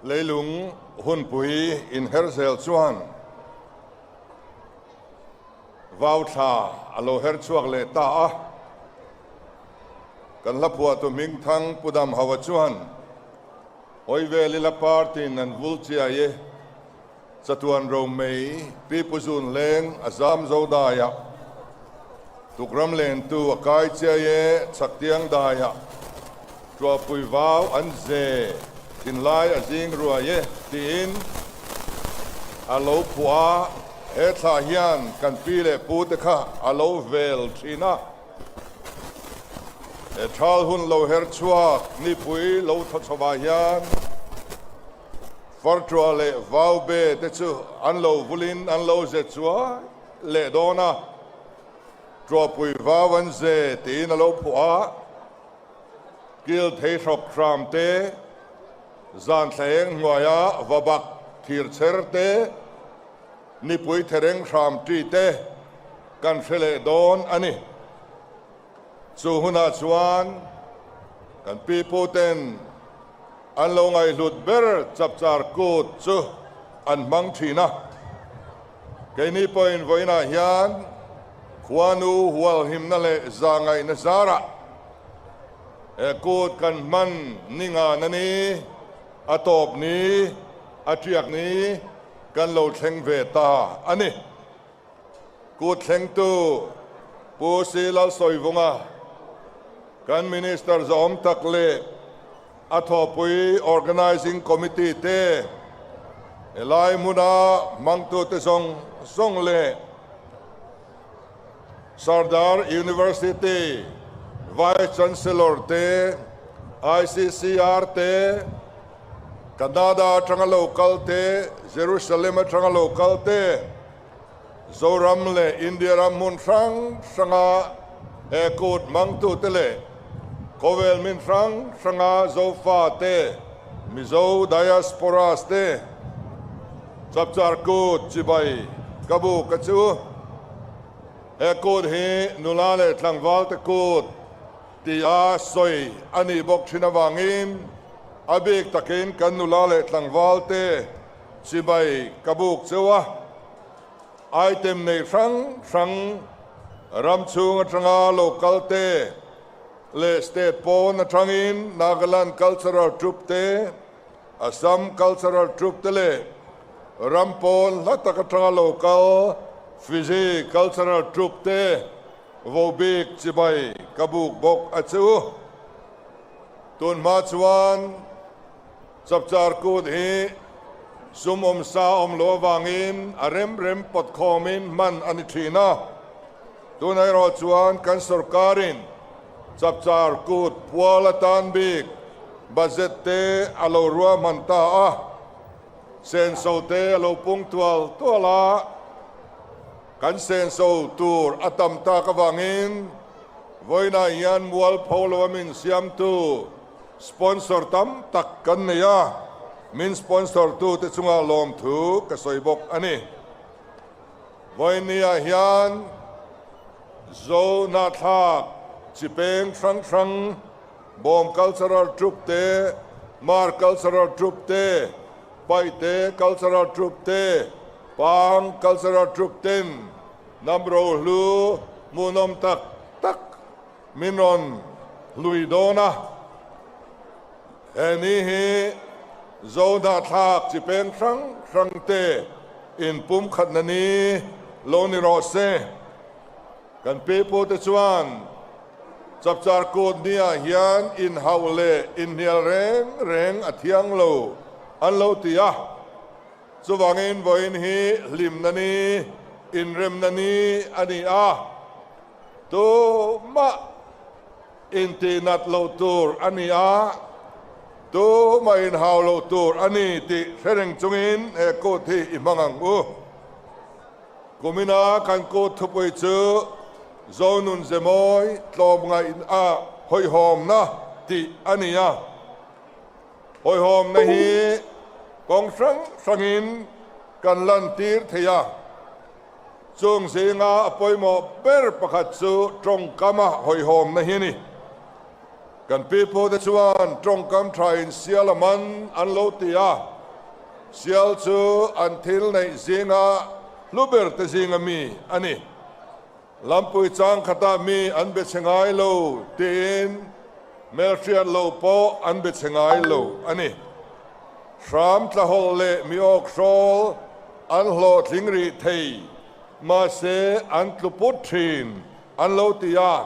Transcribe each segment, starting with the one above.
Leilung hunpui inher zel chuan vau thla a lo her chhuak leh ta a. Kan hla phuahtu hmingthang Pu Damhaua chuan, Hawi vel ila party-in an vul chiai e, Chatuan Romei Pi Pu Zun Leng a zam zo daiah, Tukram lentu a kai chiai e, Chhaktiang daiah, Tuahpui vau an ze thinlai a zing ruai e tiin a lo phuah a, he thla hian kan pi leh pu te kha a lo vel thin a. He thal hun lo her chhuak nipui lo thaw chhovah hian Farṭuah leh Vaube te chu an lo vulin an lo ze chuai leh dawn a, Tuahpui vau an ze tiin a lo phuah a. Kil thei hrawk hram te, zan thlaeng hnuaia va bak thir chher te, nipui thereng hram ṭi te kan hre leh dawn a ni. Chu hunah chuan kan pipu ten an lo ngaihhlut ber chapchar kut chu an hmang thin a. Keini pawhin vawiinah hian khuanu hualhimna leh zahngaihna zarah he kut kan hman ni ngan a ni, a tawp ni, a tiak ni kan lo thleng ve ta a ni. Kut thlengtu Pu Si Lalsawivunga, kan Minister zawm tak leh A thawhpui Organising Committee te, helai hmuna hmangtute zawng zawng leh Sardar University Vice Chancellor te, ICCR te, Canada atanga lo kal te, Jerusalem atanga lo kal te, Zoram leh India ram hmun hrang hranga he kut hmangtute leh khawvel min hrang hranga Zofate, Mizo diasporas te Chapchar Kut chibai ka bu ka chu. He kut hi nula leh tlangvalte kut tia sawi a nih bawk thin avangin a bik takin kan nula leh tlangvalte Chibai ka buk cheu a, item nei hrang hrang ram chhung atanga lo kal te leh state pawn atangin Nagaland Cultural Troupe te, Assam Cultural Troupe te leh ram pawn hla tak atanga lo kal Fiji Cultural Troupe te vo bik chibai ka buk bawk a chu. Tunhma chuan Chapchar kut hi sum awm sa awm loh avangin a rem rem pawt khawmin hman a ni thin a. Tunah erawh chuan kan sorkarin Chapchar kut pual atan bik budget te a lo ruahman ta a, senso te a lo pung tual tual a, kan senso tur a tam tak avangin vawiinah hian mualpho lo a min siamtu Sponsor tam tak kan nei a, min sponsor tu te chunga lawmthu ka sawi bawk a ni. Vawinia hian Zo Nahthlak chi peng hrang hrang, Bawm Cultural Troupe te, Mar Cultural Troupe te, Paihte Cultural Troupe te, Pang Cultural Troupe ten hnam rohlu hmuhnawm tak tak Min rawn hlui dawn a, he ni hi Zo hnahthlak chi peng hrang hrang te inpumkhatna ni lo ni rawh se. Kan pipu te chuan Chapchar Kut niah hian inhauh leh inhnial reng reng a thiang lo an lo ti a, chuvangin vawiin hi hlimna ni, inremna ni a ni a. Tumah intihnat loh tur a ni a, tumah inhau loh tur a ni tih hre reng chungin he kut hi i hmang ang u. Kumina kan kut thupui chu Zonun Zemawi tlawmngaih a hawihhawmna tih a ni a. Hawihhawmna hi kawng hrang hrangin kan lantir thei a. Chung zinga a pawimawh ber pakhat chu tawngkama hawihhawmna hi a ni. Kan pipute chuan tawngkam thain sial a man an lo ti a. Sial chu an thil neih zinga hlu ber te zinga mi a ni. Lampui chang khatah mi an be chhe ngai lo tiin hmelhriat lo pawh an be chhe ngai lo a ni. Hram tlahawlh leh mi awk hrawl an hlawhtling rih thei, mahse an tlu put thin an lo ti a.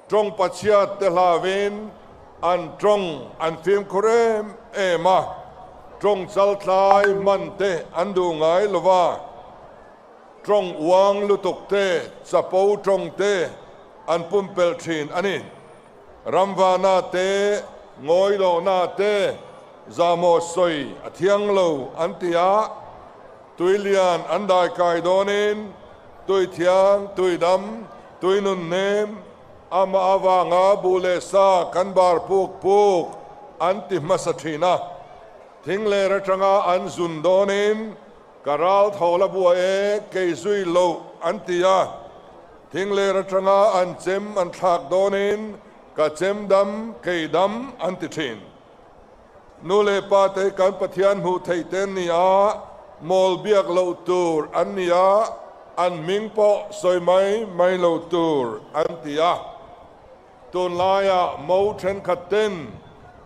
Tawng pachhiat te hlauin an tawng an fimkhur em em a, tawng chaltlai hman te an duh ngai lo va, tawng uang lutuk te, chapo tawng te an pumpelh thin a ni. Ramvana te, ngawilohna te, zahmawh sawi a thiang lo an ti a, tuilian an daikai dawnin tui thiang, tui dam, Tui nun nem, amah avanga buh leh sa kan bar puk puk an ti hmasa thin a. Thing ler atanga an zun dawnin ka ral tho la buai e kei zui loh an ti a. Thing ler atanga an chem an thlak dawnin ka chem dam kei dam an ti thin. Nu leh pa te kan Pathian hmuh theih te an ni a, mawl biak loh tur an ni a, an hming pawh sawi mai mai lo tur an ti a. Tunlaiah mo thenkhat ten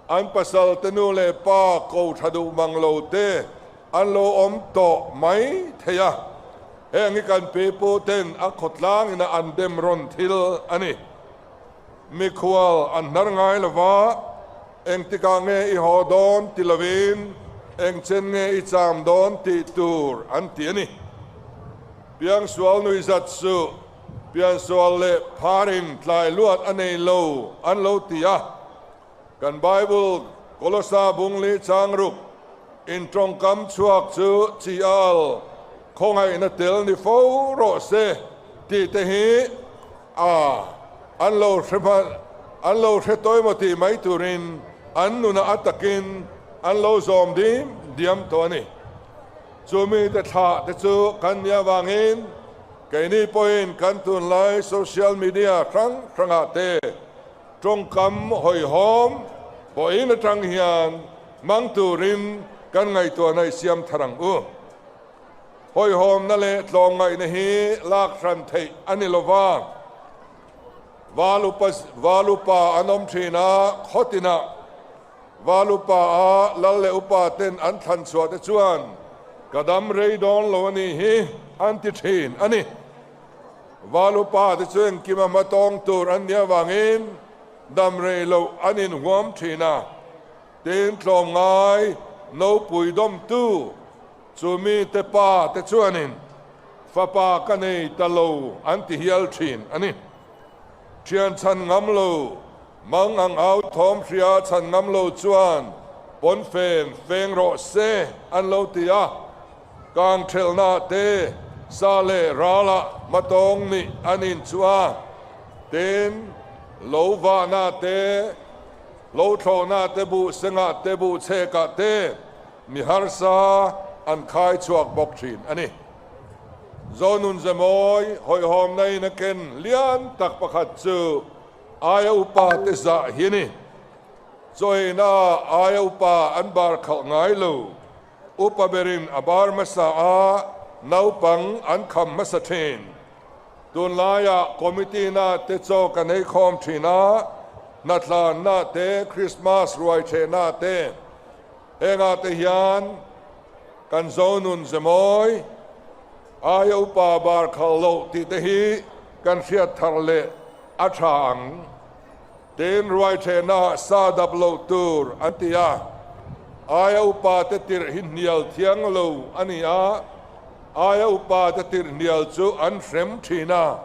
an pasal te nu leh pa ko tha duh mang lo te an lo awm tawh mai thei a, heng hi kan pipu ten a khawtlang ina an dem rawn thil a ni. Mikhual an hnar ngai lo va, engtikah nge i haw dawn ti lovin engchen nge i cham dawn tih tur an ti a ni. Piangsual nuihzat suh, piansual leh pharin tlai luat a nei lo an lo ti a. Kan Bible Kolosa bungli changruk in tawngkam chhuak chu chi al khawngaihna tel ni fo rawh se tih te hi A, an lo hre hman, an lo hre tawi maw tih mai turin an nunah a takin an lo zawm dim diam tawh a ni. Chu mite thlah te chu kan nih avangin keini pawhin kan tunlai social media hrang hrangah te tawngkam hawihhawm pawhin atang hian hmang turin kan ngaihtuahna i siam thar ang u. Hawihhawmna leh tlawmngaihna hi lak hran theih a ni lova, Val upa Val upa an awm thin a, khaw tinah Val upa a lal leh upa ten an thlan chhuah te chuan ka dam rei dawn lo a nih hi an ti thin a ni. Val upa te chu engkim a hma tawng tur an nih avangin dam rei loh an inhuam thin a, tin tlawmngai nopui dawmtu Chu mite pa te chuanin fapa ka nei ta lo an ti hial thin a ni. Thian chhan ngam lo, mang ang au thawm hria chhan ngam lo chuan pawnfen feng rawh se an lo ti a. Kang thelhna te sa leh ralah hmatawng nih an inchuh a, tin lo vahna te, lo thlawhna te buh sengah te buh chhekah te, Mi harsa an khai chhuak bawk thin a ni. Zonun Zemawi hawihhawmna in a ken lian tak pakhat chu aia upa te zah hi a ni. Chawina aia upa an bar khalh ngai lo. Upa berin a bar hmasa a, naupang an kham hmasa thin. Tunlaiah committee na te chaw kan ei khawm thin a, hnatlanna te, Christmas ruai thehna te, Hengah te hian kan Zonun Zemawi, aia upa bar khalh loh tih te hi kan hriat thar leh a tha ang. Tin, ruaithehna sa dap loh tur an ti a, aia upa te tirh hi hnial thiang lo a ni a, aia upa te tirh hnial chu an hrem thin a,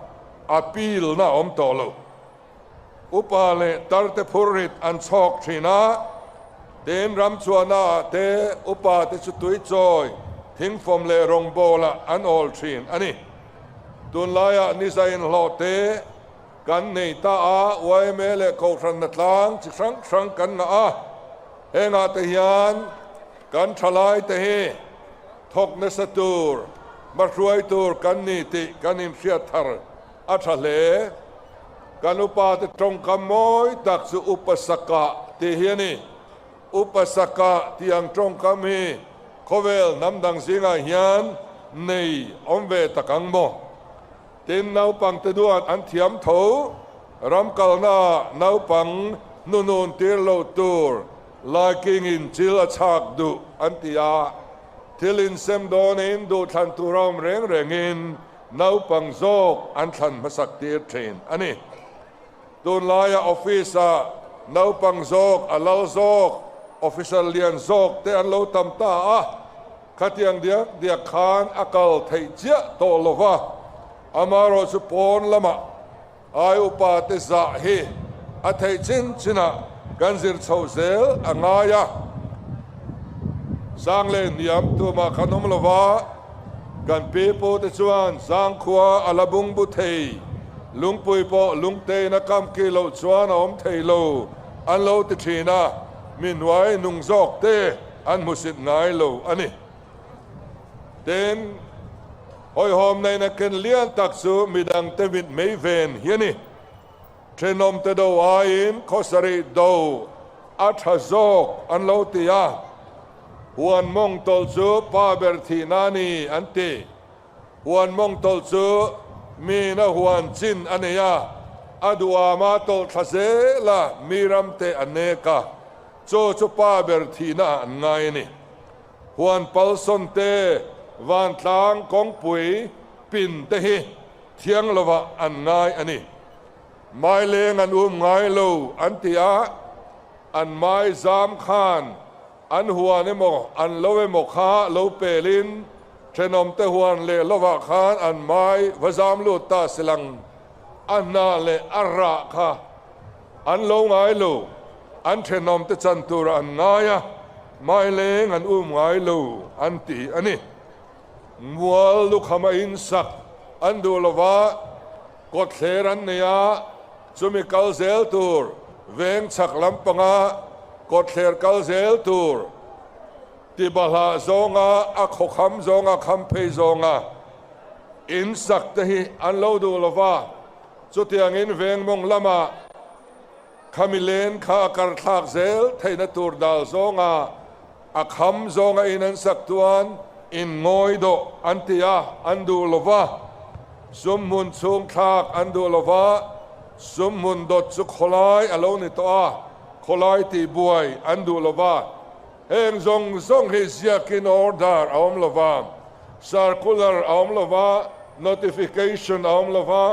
appeal na awm tawh lo. Upa leh tarte phurrit an chhawk thin a, tin ramchhuahnaah te upa te chu tui chawi, thingfawm leh rawngbawlah an awl thin a ni. Tunlaiah niza inhlawh te kan nei ta a, yma leh Kohhranna tlang chi hrang hrang kan ngah a, hengah te hian kan thalai te hi thawk nasa tur, hmahruai tur kan ni tih kan inhriat thar a tha hle. Kan upa te tawngkam mawi tak chu Upa Saka tih hi a ni. Upa Saka tih ang tawngkam hi khawvel hnam dang zingah hian nei awm ve tak ang maw? Tin, naupangte duat an thiam tho, ram kalnaah naupang hnunun tir lo tur laikingin chil a chhak duh an ti a, thil insem dawnin duhthlan tur a awm reng rengin naupang zawk an thlan hmasak tir thin a ni. Tunlaia office-ah naupang zawk, a lal zawk, officer lian zawk te an lo tam ta a, khatiang diak diak khan a kal theih chiah tawh lo va, amaherawh chu pawn lamah ai upa te zah hi a theih chin chinah kan zir chhoh zel a ngai a. Sang leh hniam tumah khan awm lo va, kan pi pu te chuan zangkhua a la bungbu thei, lungpui pawh lungtein a kam ki loh chuan a awm thei lo an lo ti thin a, mi hnuai nung zawk te an hmusit ngai lo a ni. Tin, hawihhawm neihna ken lian tak chu midangte mit mei ven hi a ni. Thenawmte do aiin khawsarih do a tha zawk an lo ti a, huan mawng tawlh chu pa ber thihna a ni an ti. Huan mawng tawlh chu miin a huan chin a nei a, a duhama tawlh thla zel a mi ramte a nek a, chaw chu pa ber thihna ah an ngai a ni. Huan palsawn te, vantlang kawngpui pin te hi thiang lovah an ngai a ni. Mai leng an um ngai lo an ti a, an mai zam khan an huan emaw an lo emaw kha lo pelin thenawmte huan leh lovah khan an mai va zam lut ta silang a hna leh a rah kha an lo ngai lo, an thenawmte chan turah an ngai a, mai leng an um ngai lo an ti a ni. Mual lukham a insak an duh lova, kawtthler an nei a, chumi kal zel tur veng chhak lampanga kawtthler kal zel tur ti bahlah zawnga a khawkham zawnga kham phei zawnga insak te hi an lo duh lova, chutiangin veng mawng lama khami len kha a karthlak zel theihna tur dal zawnga A kham zawnga in an sak chuan in ngawi dawh an ti a, an duh lo va. Sum hmun chhung thlak an duh lo va, sum hmun dawt chu khawlai a lo ni tawh a, khawlai tih buai an duh lo va. Heng zawng zawng hi ziakin order a awm lo va, circular a awm lo va, notification a awm lo va,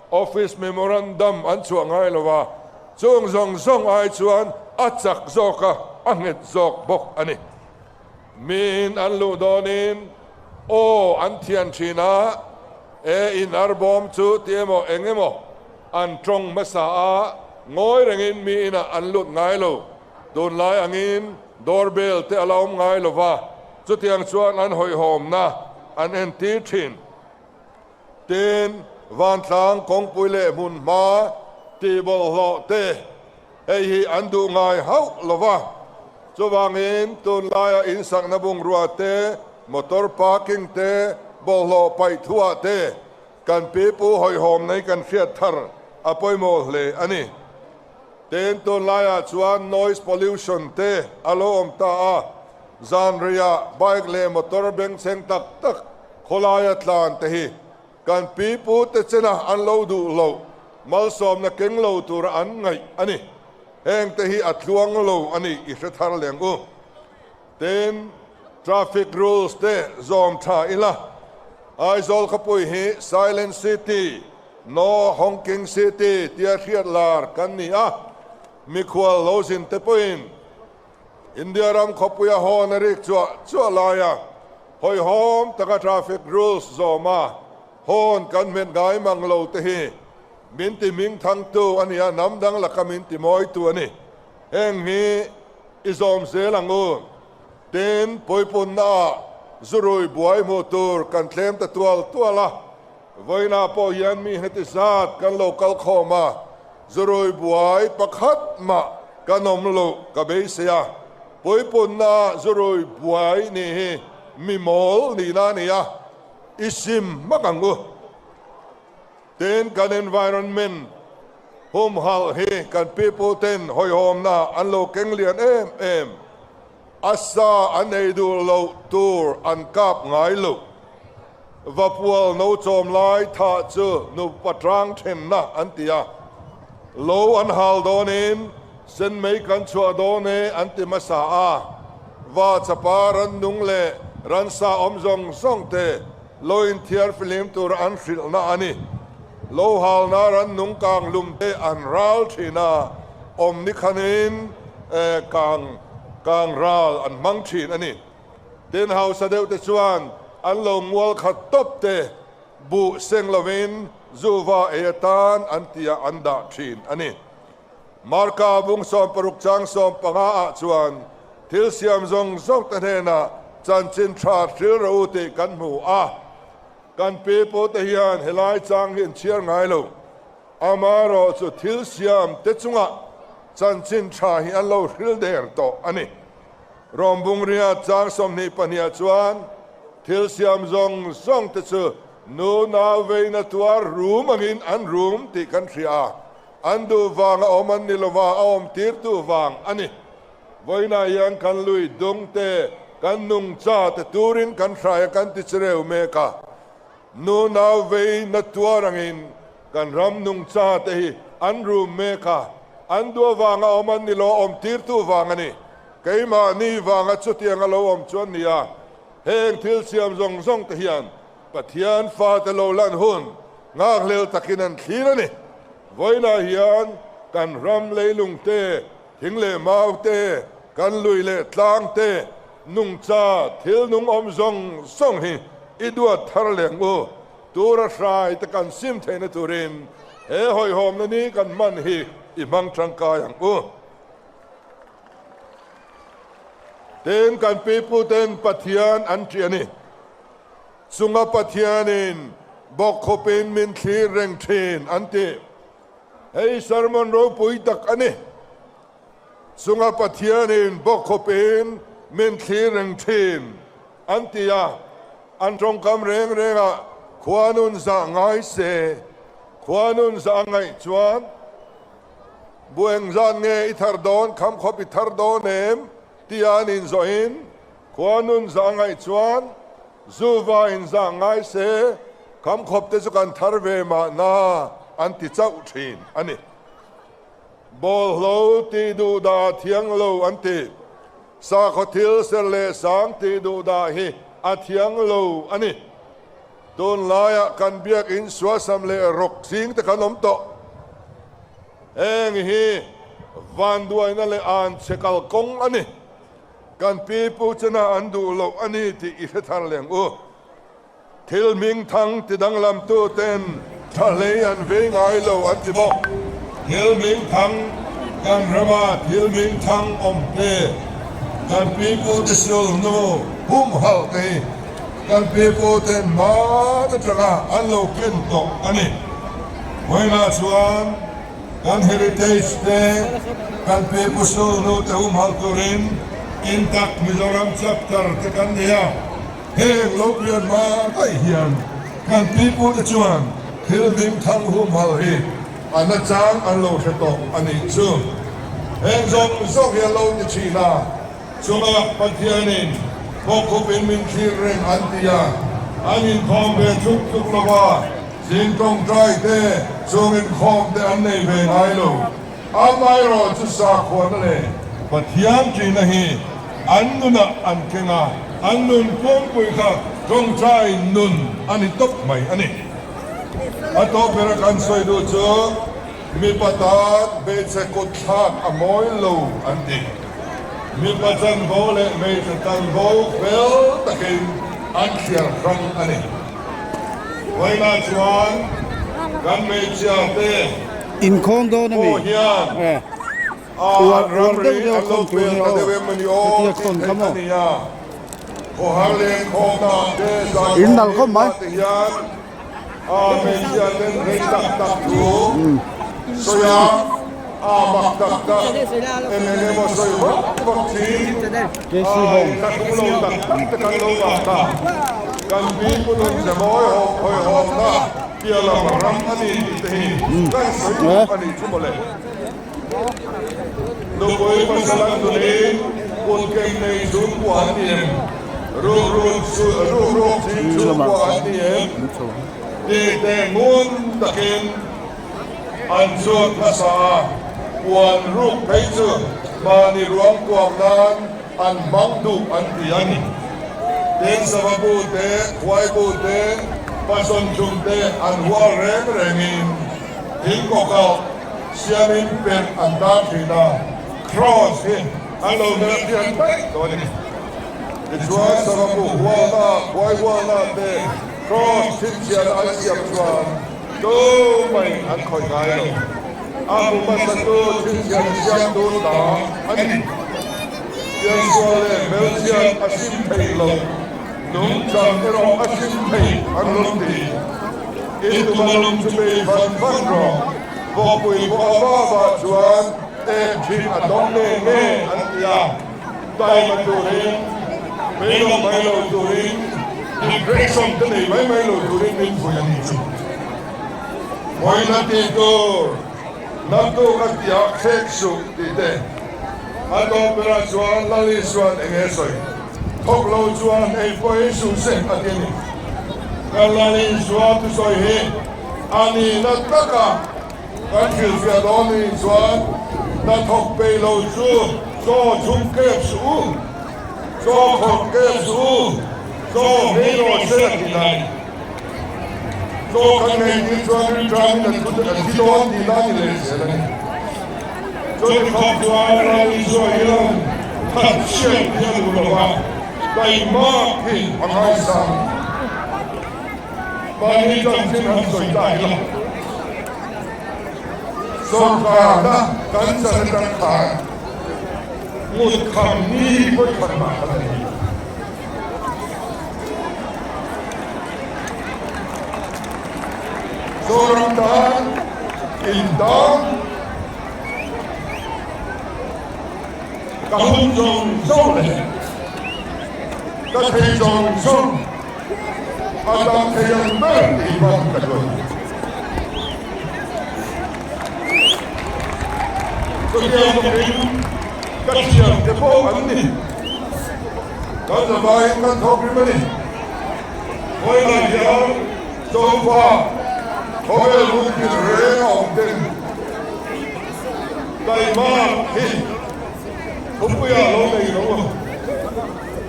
office memorandum an chhuah ngai lo va. Chung zawng zawng ai chuan a chak zawk a, a nghet zawk bawk a ni. Miin an luh dawnin aw an thian thin a, e in arbawm chu ti emaw eng emaw an tawng hmasa a, ngawi rengin mi inah an lut ngai lo. Tunlai angin doorbell te a la awm ngai lo va, chutiang chuan an hawihhawmna an entir thin. Tin, vantlang kawngpui leh hmun hma tih bawlhhlawh te hei hi an duh ngai hauh lo va. Chuvangin tunlaia insakna bungrua te, motor parking te, bawlhhlawh paih thuah te kan pipu hawihhawm nei kan hriat thar a pawimawh hle a ni. Tin, tunlaiah chuan noise pollution te a lo awm ta a, zanriah bike leh motor bengchheng tak tak Khawlaia tlan te hi kan pi pu te chena an lo duh loh, malsawmna keng lo tura an ngaih a ni. Heng te hi a tluang lo a ni i hre thar leng u. Tin, traffic rules te zawm tha ila, Aizawl khawpui hi Silent City, No Honking City tia hriat lar kan ni a, mikhual lo zin te pawhin India ram khawpuia hawn a rik chuah chuah laia hawihhawm taka traffic rules zawma hawn kan hmet ngai mang lo te hi min ti hming thangtu a ni a, hnam dang laka min ti mawitu a ni. Heng hi i zawm zel ang u. Tin, puipunnaah zurui buai hmuh tur kan thlem ta tual tual a, vawiinah pawh hian mi heti zat kan lo kal khawm a, Zurui buai pakhat mah kan awm loh ka beisei a, puipunna zurui buai nih hi mi mawl nihna a ni a, i sim hmak ang u. Tin, kan environment humhalh hi kan pipu ten hawihhawmna an lo keng lian em em. A sa an ei duh loh tur an kap ngai lo. Vapual no chawm lai thah chu nupa tang thenna an ti a. Lo an hal dawnin sen mei kan chhuah dawn e an ti hmasa a. Va chapa rannung leh ransa awm zawng zawng te lo inthiar fihlim tur an hrilhna a ni. Lo halna rannung kang lum te an ral thin a, awm ni khanin kang kang ral an hmang thin a ni. Tin, hausa deuh te chuan an lo mual khat tawp te buh seng lovin zuva ei atan an tia an dah thin a ni. Marka bung 60 chang 15 ah chuan thil siam zawng zawng te hnenah chanchin tha hril rawh u tih kan hmu a. Kan pi pu te hian helai chang hi an chhiar ngai lo. Amaherawh chu thil siam te chungah chanchin tha hi an lo hril der tawh a ni. Rom bungria chang 22 ah chuan thil siam zawng zawng te chu nu nau veina tuar rum angin an rum tih kan hria a, an duh vang a awm an ni lova a awm tirtu vang a ni. Vawiinah hian kan lui dung te, kan nungcha te turin kan hrai a kan ti chireu mek a. Nu nau vei na tuar angin kan ram nungcha te hi an rum mek a, an duh avanga awm an ni lo, awm tirtu vang a ni. Keimahni vanga chutiang a lo awm chu an ni a, heng thil siam zawng zawng te hian Pathian fate lo lan hun nghakhlel takin an thlir a ni. Vawiinah hian kan ram leilung te, thing leh mau te, kan lui leh tlang te, nungcha thil nung awm zawng zawng hi i duat thar leng u. Tura hrai te kan sim theihna turin he hawihhawmna ni kan hman hi i hmang tangkai ang u. Tin, kan piputen Pathian an ṭih a ni. Chunga Pathianin bawkkhawpin min thlir reng ṭhin an ti. Hei sermon ropui tak a ni. Chunga Pathianin bawkkhawpin min thlir reng ṭhin an ti a, an tawngkam reng rengah khua nun zah ngai se, khua nun zah ngaih chuan bu engzat nge i thar dawn, khamkhawp i thar dawn em tia an inzawhin khua nun zah ngaih chuan Zuva in zah ngai se, khamkhawp te chu kan thar ve mahna an ti chauh thin a ni. Bawlhlo tih duh dah a thiang lo an ti. Sakhaw thil ser leh sang tih duh dah hi a thiang lo a ni. Tunlaiah kan biakinn suasam leh rawk zing te kan awm tawh. Heng hi vanduaina leh anchhe kalkawng a ni. Kan pi pu chena an duh loh a ni tih i hre thar leng u. Thil hming thang ti danglam tu ten tha hlei an vei ngai lo an ti bawk. Thil hming thang kan rama thil hming thang awm te, kan pi pu te sul hnu humhalh te hi kan pi pu ten hman atanga an lo ken tawh a ni. Vawiinah chuan Kan heritage te, kan pipu sulhnu te humhalh turin Intact Mizoram Chapter te kan nei a, heng lo pian hma daih hian kan pipu te chuan thil hming thang humhalh hi a nachang an lo hre tawh a nih chu. Heng zawng zawng hi a lo ti thin a, chungah Pathianin bawkkhupin min thlir reng an ti a, an inkhawm ve tluk tluk lo a. Zing tawngtai te, chung inkhawm te an nei ve ngai lo. Amaherawh chu sakhuana leh Pathian ṭihna hi an nunah an keng a, an nun pumpui kha tawngtai nun a ni tawp mai a ni. A tawp bera kan sawi duh chu mipa tan hmeichhe kut thlak a mawi lo an ti. Mipa chanvo leh hmeichhe chanvo fel takin an thliar hrang a ni. Vawiinah chuan kan hmeichhia te Inkhawm dawn a mi? pawh hian Eh. a Uar an uar ramri deuh deuh an lo khawn tur pel nia ta aw. deuh em a ni aw Hetia tih khawn theih kha a maw? ni a. Khawhar lengkhawmna te In nal khawp mai. zaikhawmna te hian a hmeichhia ten rei tak tak thu sawi a, a mak tak tak eng eng emaw sawi vak vak thin KC a Home. inthlahrung lo tak tak te kan lo vah ta. Kan pi pu nun ze mawi hawp hawi hawpna piah lam ram a ni tih te hi kan sawi duh a nih chu mawle. Nupui pasal an nunin. Kutkem nei chhungkua an ni em? Rukruk ching chhungkua an ni em? Tih te ngun takin an chhut hmasa a, puan ruk phei chu mahni ruang tuam nan an hmang duh an ti a ni. Tin, sava bu te, khuai bu te, pasawn tlum te an hual reng rengin thing kawkah siamin perh an tan thin a, Cross hi an lo hmel thiam daih tawh a ni. Tichuan, sava bu hualna, khuai hualna te Cross chhinchhiahna an siam chuan tumai an khawih ngai lo. A hmu hmasatu chhinchhiahna siamtu ta a ni. Piansual leh hmelchhiat a sim theih loh, nungchang erawh a sim theih an rawn ti. I tuma lung chu bei van van rawh, vawkpui pawh a va vah chuan ek thin a dawng nge nge an ti a, taima turin, beidawng mai lo turin, depression te nei mai mai lo turin min vui a ni chu. Hawina tih tur, Naktuk a tiah thlek suh tih te. A tawp berah chuan Lal Isuan eng nge sawi? Thawk lo chuan ei pawh ei suh se a ti a ni. Kan Lal Isua thusawi hi a nihna taka kan hrilhfiah dawn nih chuan hnathawk peih lo chu chaw chhum kep suh u, chaw khawrh kep suh u, chaw nghei rawh se a ti na a ni. Chaw kan nghei tir chuan rinṭangin a thu a thi dawn tih na a ni leh zel a ni. Chuti khawp chuan Lal Isua hian that chhiat hi a duh lo va, taihmak hi a ngaisang. Mahni chanchin han sawi ta ila, sawrkarna kan chan atang khan ngut kham ni vawi khat mah kha la ni. Zoram tan in tan ka hun zawng zawng leh ka thei zawng zawng a dam thei ang ber tih bak ka duh a ni. Chutiang bawkin ka thiante pawh an ni. Kan zavaiin kan thawk rim a ni. Vawiinah hian Zofa khawvel hun thil reng a awm ten Taima hi thupuiah lo nei lo a.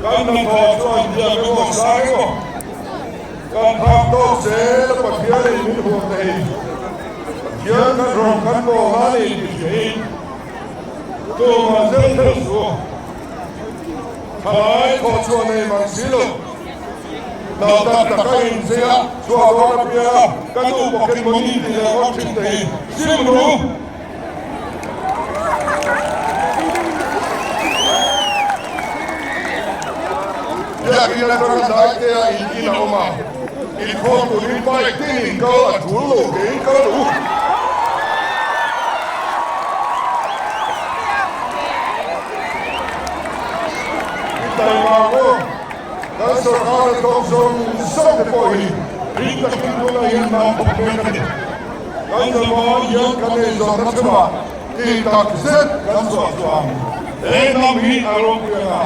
Kan hnathawh chuan biak emaw sang emaw kan phak tawk zel a Pathianin min huam thei. Pathian kan rawng kan bawl a ni tih hriain tumah zel theuh suh. Thalai thawh chhuah nei mang si lo. Nautak taka inzei a, chhuah dawn a piang a, ka nu pocket money tih leh ngawt thin te hi sim ru. Biakin atanga dai te a in in a awm a, inkhawm turin bike tin in kal a tul lo ke in kal u. I taima maw? Kan sorkar a tawk zawng zawng te pawh hi ring takin tunah hian hna thawk mek a ni. Kan zavawi hian kan ei zawhna chhungah tih tak zet kan chhuah chuan he hnam hi a ropui ang a,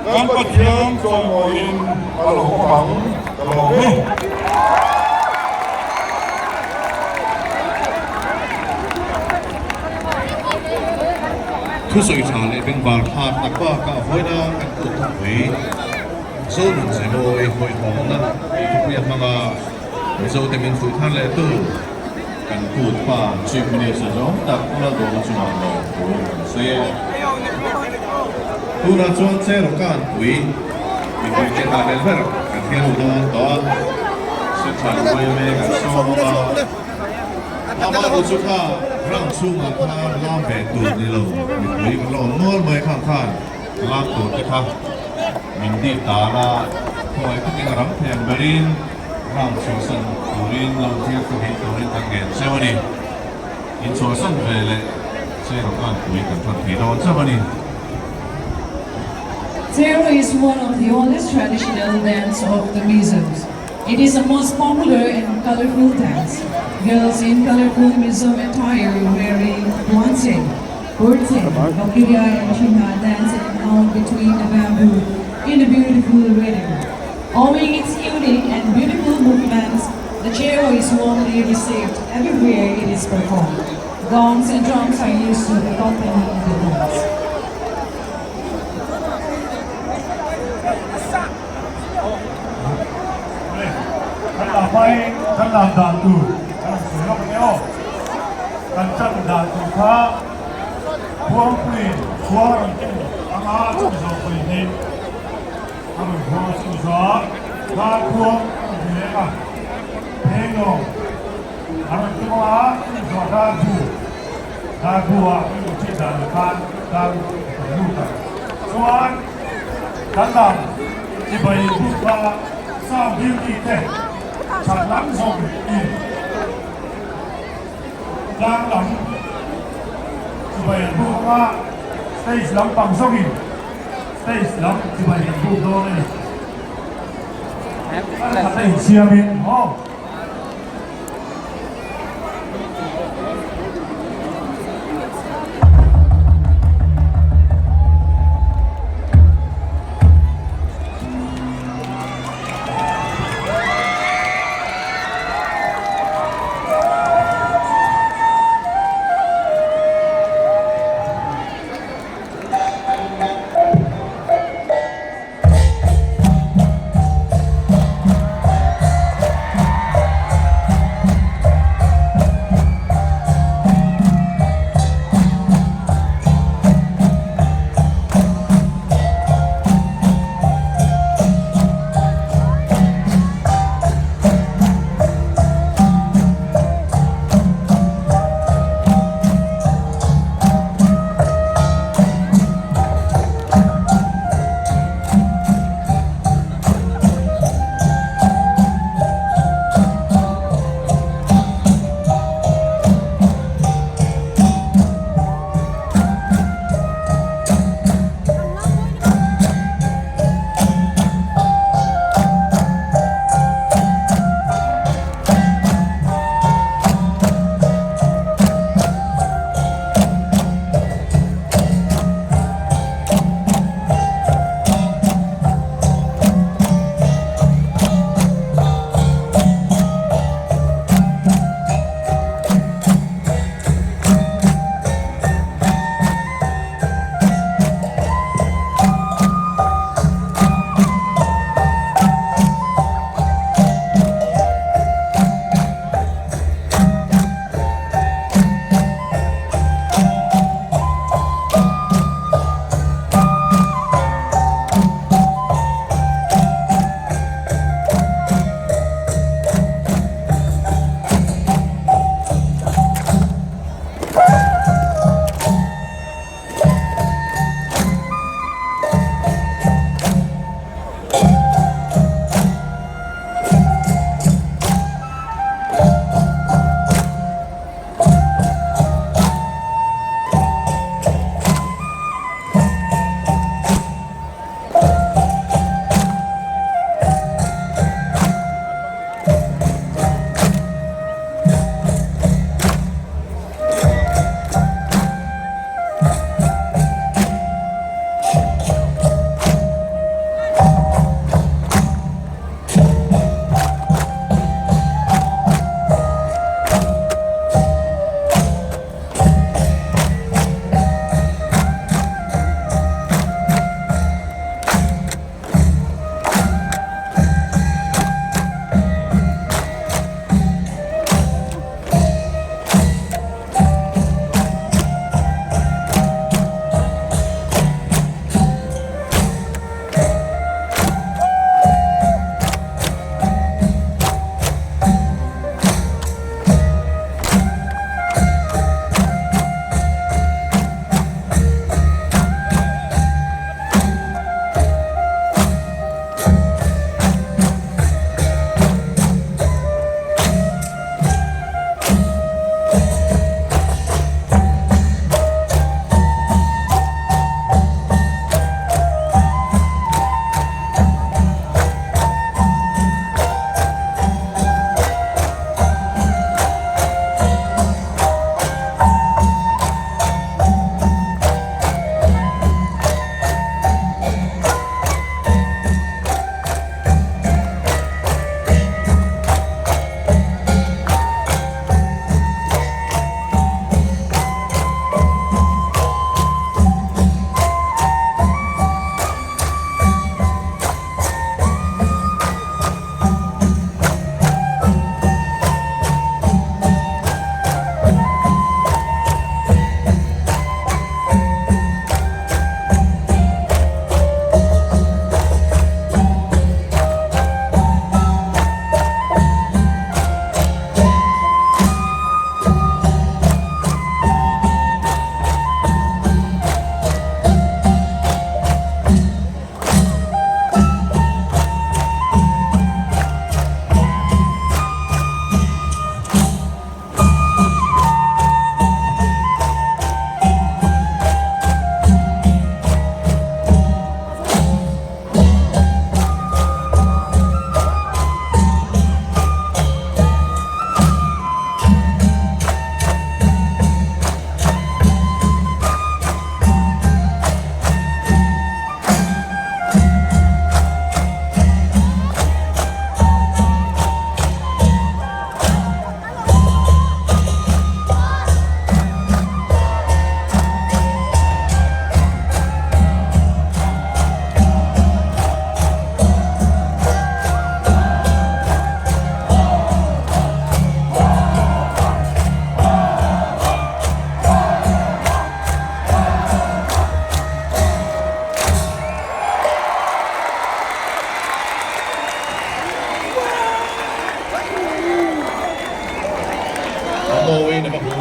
kan Pathian chawhmawiin a lo awm ang ka lawm e. Thusawi tha leh bengvar thlak tak bakah vawiina kan kut thawkpui Zonun Zemawi hawihhawmna tih thupui a hmang a, Mizote min fuih thar leh tu kan kut pa Chief Minister zawng tak Pu Lalduhna chungah lawm thu kan sawi e. Tunah chuan Cherokan pui mipui te nghah leh ber kan hian u dawn tawh a, Central yma kan sawm awm a. Amah u chu kha ram chhungah khan lam ve tur ni lo, mipui kan la awm nual mai khang khan lam tur te kha min dip dan a, khawngaih takin a ram thei ang berin ram chhuahsan turin lo thiar pahnih turin kan ngen cheu a ni. Inchhuahsan ve leh Chero khan pui kan hran thei dawn chauh a ni. Chero is one of the oldest traditional dance of the Mizos. It is a most popular and colorful dance. Girls in colorful Mizo attire wearing puanchei. 14. Valkyria and China dance and count between the bamboo in a beautiful rhythm. Owing its unique and beautiful movements, the cheo is warmly received everywhere it is performed. Gongs and drums are used to accompany the dance. Kan lam hmain kan lam dan tur kan han sawi lawk nia aw. Kan chan dan tur kha Khuangpuiin khua a rawn ken anga chumi zawh pawhin hi a rawn khuang a chumi zawh kha khuang a rawn ti leh a, phenglawng a rawn tum anga chumi zawh kha bu dar bu ah kan lo chhit dan ah khan dar kan lut ang. Chuan kan lam chibai buk kha sound duty te chhak lam zawng in Tlang lam chibai an buk anga stage lam pang zawkin stage lam chibai an buk dawn a ni. Khat a insiamin aw.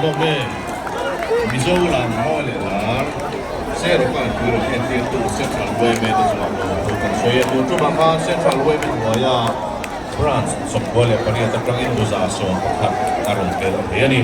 Lawmawm e. Mizo lam mawi leh lar Serawka an pui rawn entirtu Central yma te chungah lawm thu kan sawi a. Tun tumah khan Central yma hnuaia Branch 98 atangin Buza 11 a rawn tel thei a ni.